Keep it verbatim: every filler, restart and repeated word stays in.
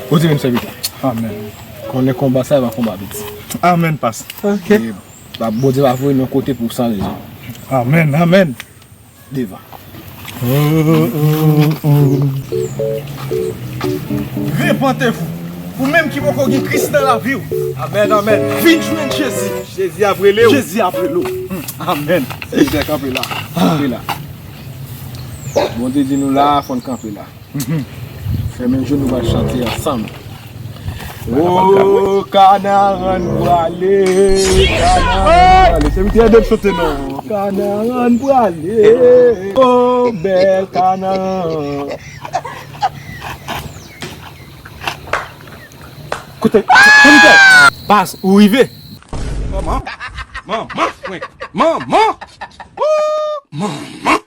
Bondye beni sèvitè. Amèn. Konnen konba sa e pa konba piti. Amèn, pas. Ok. E, pa, Bondye pa voye nou kote pou san rezon. Amèn, amèn. Devan. Repentez-vous. Ou menm ki poko gen Kris nan lavi w. Amèn, amèn. Vin jwenn Jezi. Jezi ap rele w. Jezi ap rele w. Amèn. Sèvitè, kanpe la. Kanpe la. Bondye di nou la, fò n kanpe la. Fèmen je nou, pral chante ansanm. O Kanaran prale, Kanaran prale. Se mwen ki ede m chante non. Kanaran prale, o bèl Kanaran. Kote, kote, pas, ou rive. Manman, manman, mwen, manman, wou, manman.